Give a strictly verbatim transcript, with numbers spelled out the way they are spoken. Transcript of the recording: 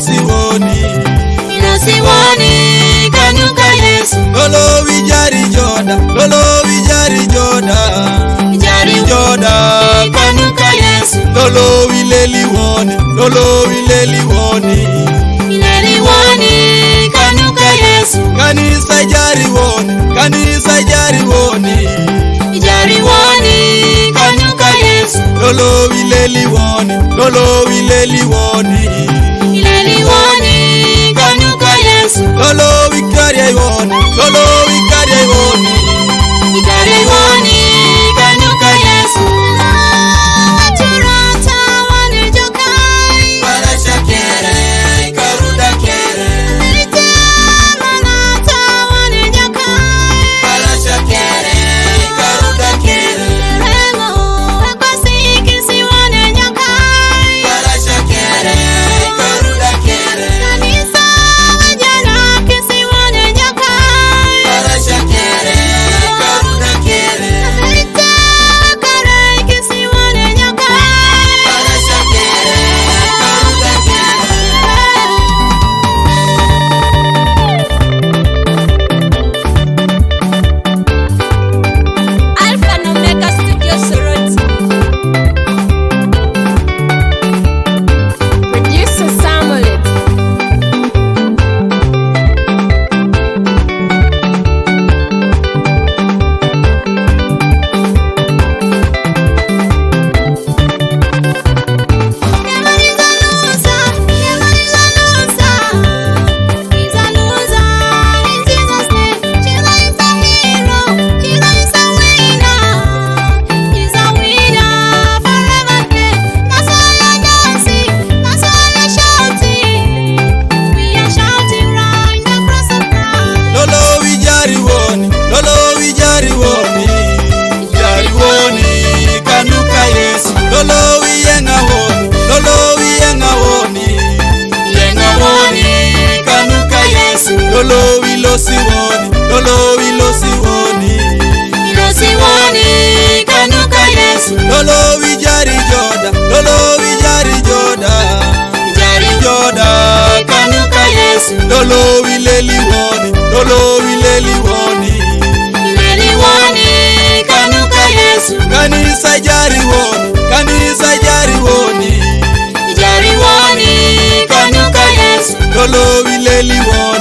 Siwoni. Ina siwoni kanuka Yesu. Lolo wi jari joda, lolo wi jari joda. Jari joda kanuka Yesu. Lolo wi leli woni, lolo wi leli woni. Leli woni kanuka Yesu. Kanisa jari woni, kanisa jari woni. Jari woni kanuka Yesu. Lolo wi leli woni, lolo wi leli woni. Leli woni kanuka Yesu. Lolo wi kari woni, lolo wi kari woni. Kari woni kanuka Yesu. Turata wani jokai. Para shakere, karuda kere. Alpha and Omega Studio Soroti. Producer Samuel. Lolo wi jari woni, lolo wi jari woni. Jari woni kanuka Yesu. Lolo wi yenga woni, lolo wi yenga woni. Yenga woni kanuka Yesu. Lolo wi losi woni, lolo wi losi woni. Losi woni kanuka Yesu. Lolo wi jari joda, lolo wi jari joda. Jari joda kanuka Yesu. Lolo wi leli woni, lolo wi leli woni. Leli woni kanuka Yesu. Kanisa jari woni, kanisa jari woni. Jari woni kanuka Yesu. Lolo wi leli woni.